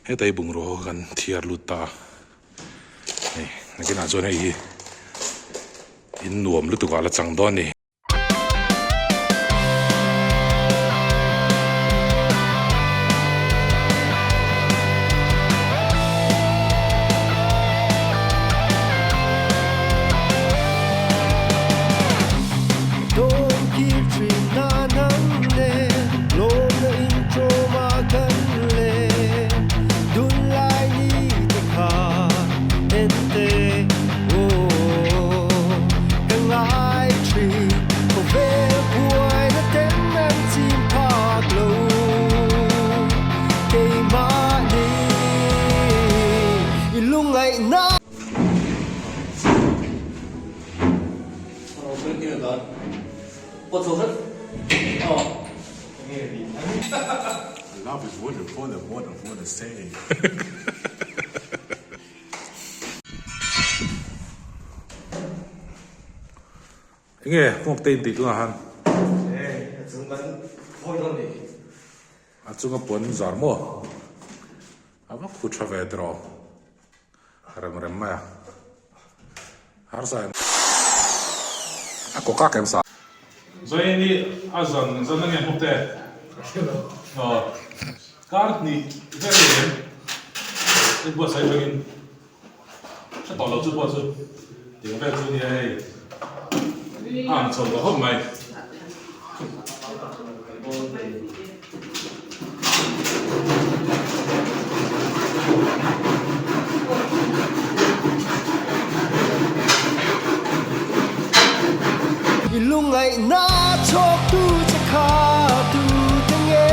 Heta hi bungrua ho kha kan thiar lut ta a, hei nakinah chuan hei hi in nuam lutuk ah la chang dawn a ni. Love is wonderful and wonderful to say. Enge hmuak te in tih tunah han? A chung kan phawi dawn ni. A chunga puan zar maw? A va khu tha ve tiraw? Rem rem mai a. Harsa em? A kaw kak em sa? Zaini a zan zan ange hmuak te? Aw. Kar hnih vel a ni em? I buatsaih atangin. Hre tawh lo chu pawh chu tiang vel chu nia hei a ang chho ta khawp mai. I lungngaihna chhawktu che kha tu te nge?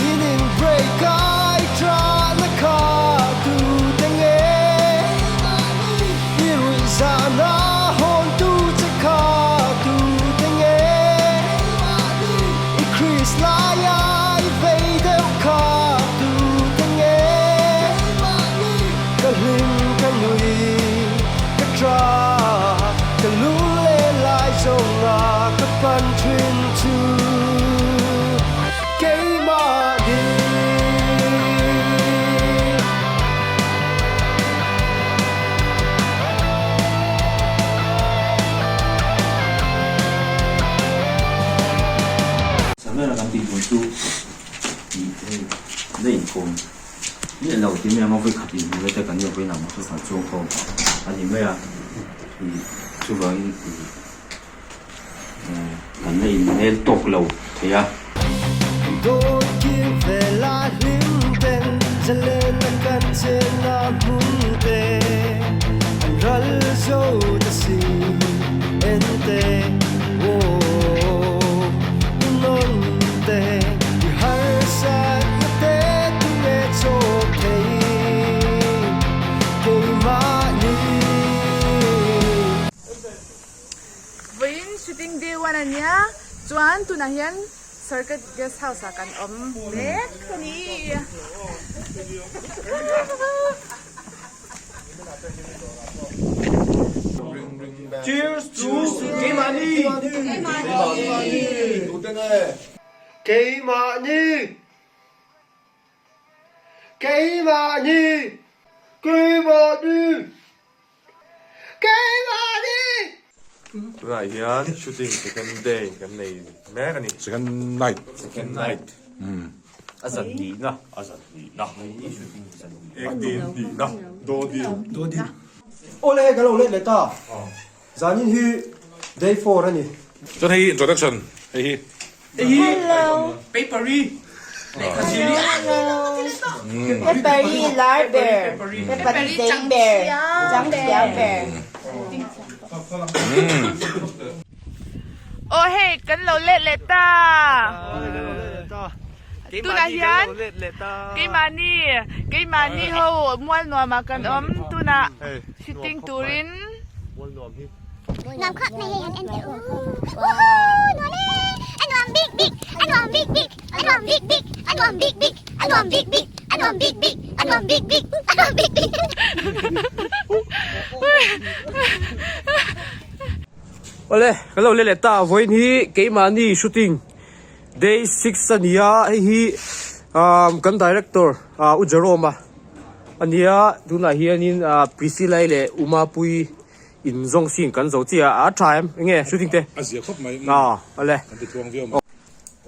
In in break ai tana kha tu te nge? I ruih zana hawntu che kha tu te nge? I Chris laia i vei deuh kha tu te nge? Ka hlim ka nui ka tra ka lung leh lai zawnga ka pan thin chu keimahni. Samela kan tih tur chu tih hei la inkawm miah lo tih mai ang a vawi khat inhmuh te kan nih vawiin ang chu kan chuang khawm a ni mai a ih chuvangin ih kan la inhmel tawk lo thei a. Dawt kir ve la hlim ten zalen a kan chenna hmun te an ral zo ta si en te aw i nawn te i harsat na te tu nge chawk thei keimahni. Vawiin shooting day one a nia chuan tunah hian Circuit Guest House ah kan awm mek a ni. Cheers to Keimahni! Keimahni! Keimahni! Keimahni! Keimahni! Tunah hian shooting second day kan nei mek a ni. Second night. Second night. A zan hnihna, a zan hnihna. Shooting zan hnihna. Ek din hnihna, do din. Do din. Awle hei kan lo let leh ta. Zanin hi day 4 a ni. Chuan hei hi introduction hei hi. Hello. Papery. Papery lar ber. Papery zei ber. Chang thiam ber. Aw hei kan lo let leh ta. Tunah hian keimahni keimahni ho mual nuamah kan awm tunah sitting turin. Nuam khawp mai hei han en teh u. Woohoo! Nuam e! A nuam bik bik! A nuam bik bik! A nuam bik bik! A nuam bik bik! A nuam bik bik! A nuam bik bik! A nuam bik bik! A nuam bik bik! Awle, kan lo let leh ta, vawiin hi keimahni shooting day 6 a ni a, hei hi. Kan director U Jerome a ania tunah hianin Priscilla leh U Mapuii in zawng scene kan zo chiah a, a tha em enge shooting te? A zia khawp mai. A awle. Kan ti tluang viau mai.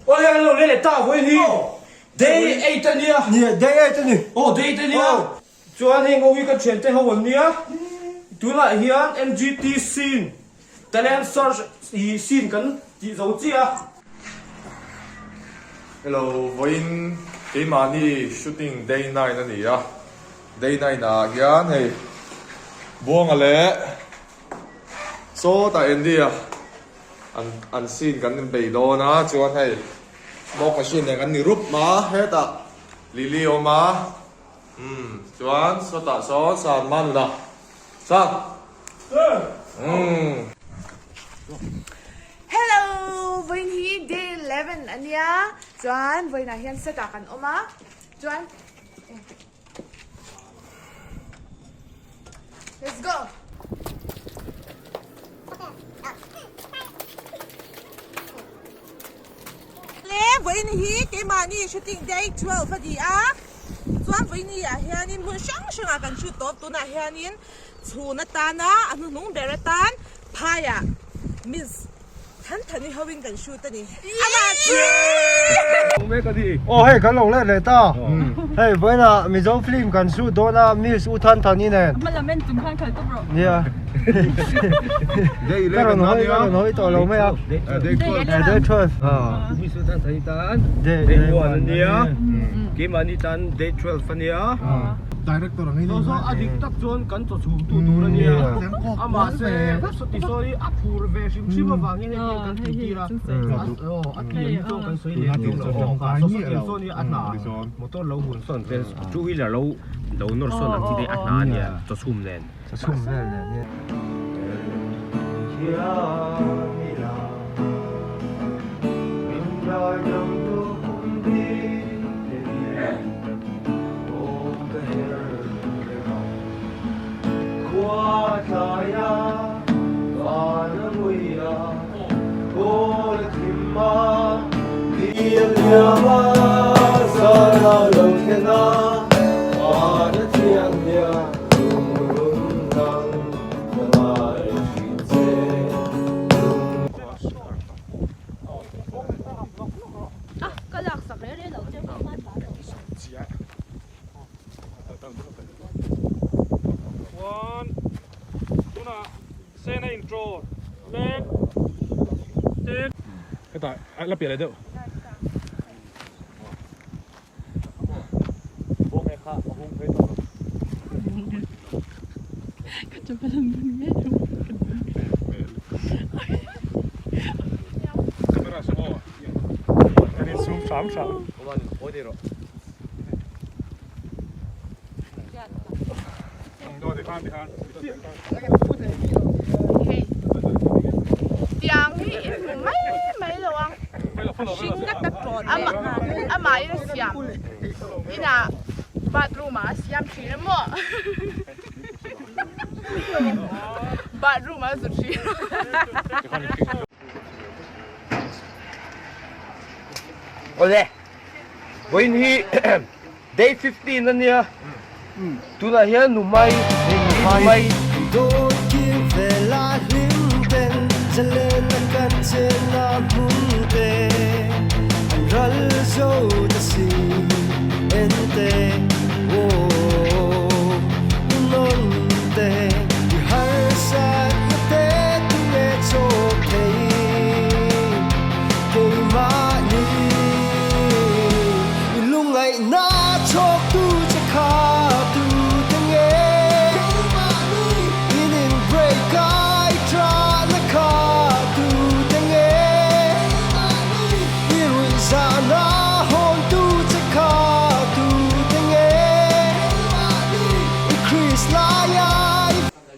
Awle kan lo let leh ta vawiin hi day 8 ania. Nia day 8 ani. Aw day 8 ania. Chuan heng ho hi ka thiante ho an nia. Tunah hian MGT scene Talent search hi scene kan tih zo chiah a. Hello, vawiin keimahni shooting day 9 a ni a, day 9 ah hian hei Buanga leh sawtah Andy a an an scene kan bei dawn a, chuan hei smoke machine nen kan ni rup ma hetah Lily a awm a, umm chuan sawtah sawn Sanmanuna Sang. Umm. Hello! Vawiin hi day 11 a nia chuan vawiinah hian set ah kan awm a chuan let's go! Le vawiin hi keimahni shooting day 12 a ni a chuan vawiin ni ah hianin hmun hrang hrangah kan shoot tawp tunah hianin Chhun atana a hnuhnung ber atan phaiah Miss Thanthani hoin kan shoot a ni. Amah chu! Aw hei kan lo let leh ta. Hei vawiinah Mizo film kan shoot dawn a Miss U Thanthani nen. Hma lam en chung khan kal tawp rawh. Nia. Ka rawn hawi ka rawn hawi tawh lo mai a. Day 12. Miss U Thanthani tan day 1 a nia. Keimahni tan day 12 a nia. Director ang Saw saw a dik tak chuan kan chaw chhum tu tur a nia a mahse sawti saw hi a phur ve hrim hrim avangin hei hian kan tihtir a aw a tir hi chuan kan sawi leh dawn lo aw saw saw tiang sawn hi a hna motor lo hun sawn vel two wheeler lo lo nawr sawn ang chi te a hna a nia chaw chhum nen chaw chhum vel nen hian. Hetah la piah leh deuh. Tiang hi i hmu mai mai lo ang. Amah in a siam inah bathroom ah a siam thin a maw bathroom ah a zu thin. Awle vawiin hi day 15 a nia tunah hian Numai Numai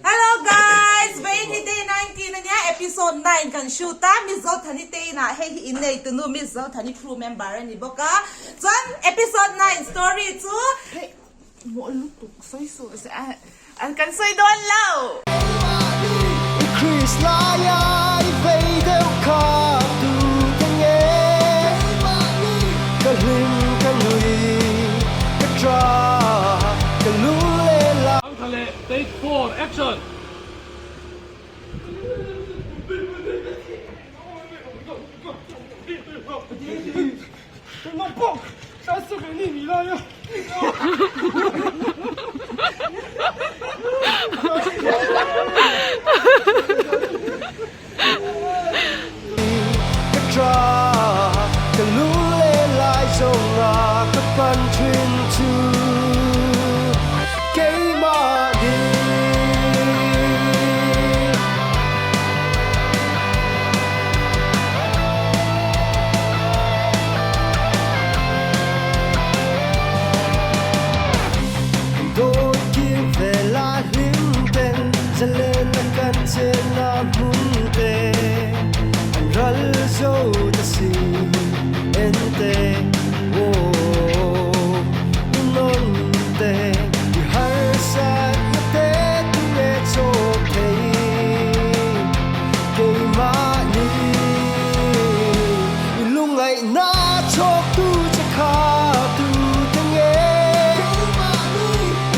Hello guys, vawiin hi day 19 ania episode 9 kan shoot a, Miss Zothani te inah hei hi innei tunu Miss Zothani crew member a ni bawk a, chuan episode 9 story chu Hei maw lutuk sawi suh se a kan sawi dawn lo. Take 4, action! Ka tha ka lunglen lai zawnga ka pan thin chu keimah ni. Dawt kir ve la hlim ten zalen a kan chenna hmun te an ral zo ta si en te aw i nawn te i harsat na te tu nge chawk thei keimahni i lungngaihna chawk tu che kha tu te nge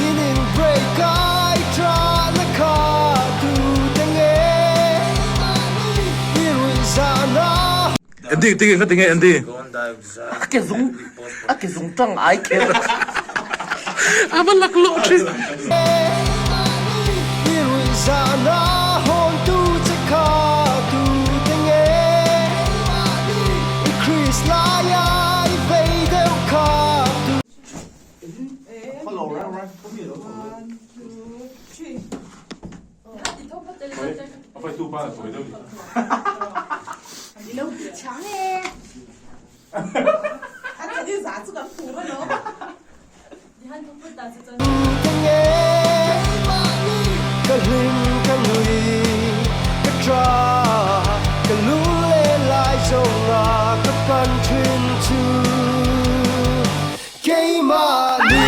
in in break ai tha na kha tu te nge i ruih zahna Andy tinge nga tinge Andy A ke zung a ke zung tang ai kher a va lak lawh thin. I ruih zahna hawn tu che kha tu te nge i Chris laia i vei deuh kha tu. Ka hlim ka nui ka tha ka lunglen lai zawnga ka pan thin chu keimah ni.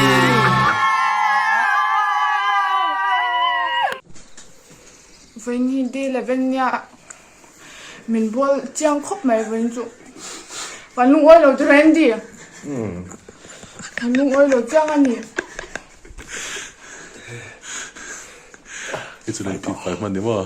Vawiin hi day 11 nia Min bual chiang khawp mai vawiin chu kan lungawi lo chu Randy kan lungawi lo chiang a ni. Hei chu lei tih fai hman ni maw.